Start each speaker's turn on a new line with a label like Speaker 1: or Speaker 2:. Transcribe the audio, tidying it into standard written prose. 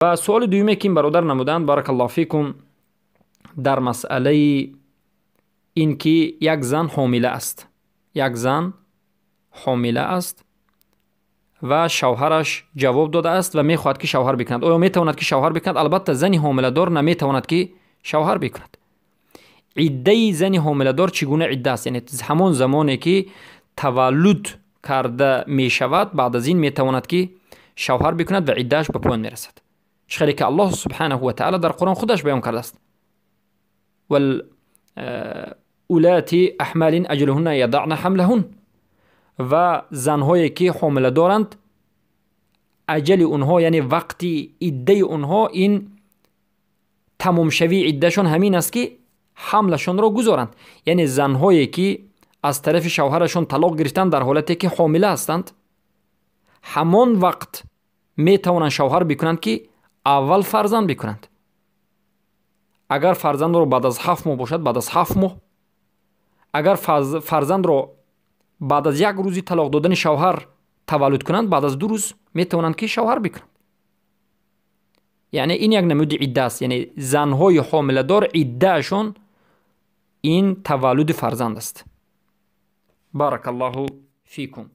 Speaker 1: Ва суоли дуюме, ки ин бародар намуданд, баракаллоҳу фикум, дар масъалаи ин ки як зан ҳомила аст, як зан ҳомила аст ва шавҳараш ҷавоб додааст ва мехоҳад, ки шавҳар бикунад. Оё метавонад, ки шавҳар бикунад? Албатта, зани ҳомиладор наметавонад, ки шавҳар бикунад. Иддаи зани ҳомиладор чӣ гуна идда аст? Яъне ҳамон замоне, ки таваллуд карда мешавад, баъд аз ин метавонад, ки шавҳар бикунад ва иддааш ба поён мерасад. Чӣ хеле ки Аллоҳ субҳанаҳу ва таъала дар Қуръон худаш баён кардааст: улати аҳмалин аҷалуҳунна ядана ҳамлаҳун. Ва занҳое, ки ҳомила доранд, аҷали онҳо, яъне вақти иддаи онҳо, ин тамомшавии иддашон ҳамин аст, ки ҳамлашонро гузоранд. Яъне занҳое, ки аз тарафи шавҳарашон талоқ гирифтанд, дар ҳолате ки ҳомила ҳастанд, ҳамон вақт метавонанд шавҳар бикунанд, ки аввал фарзанд бикунанд. Агар фарзандро баъд аз 7 моҳ бошад, баъд аз 7 моҳ, агар фарзандро баъд аз як рӯзи талоқ додани шавҳар таваллуд кунанд, баъд аз 2 рӯз метавонанд, ки шавҳар бикунанд. Яъне ин як намуди идда аст, яъне занҳои ҳомиладор иддаашон ин таваллуди фарзанд аст. Баракаллоҳу фикум.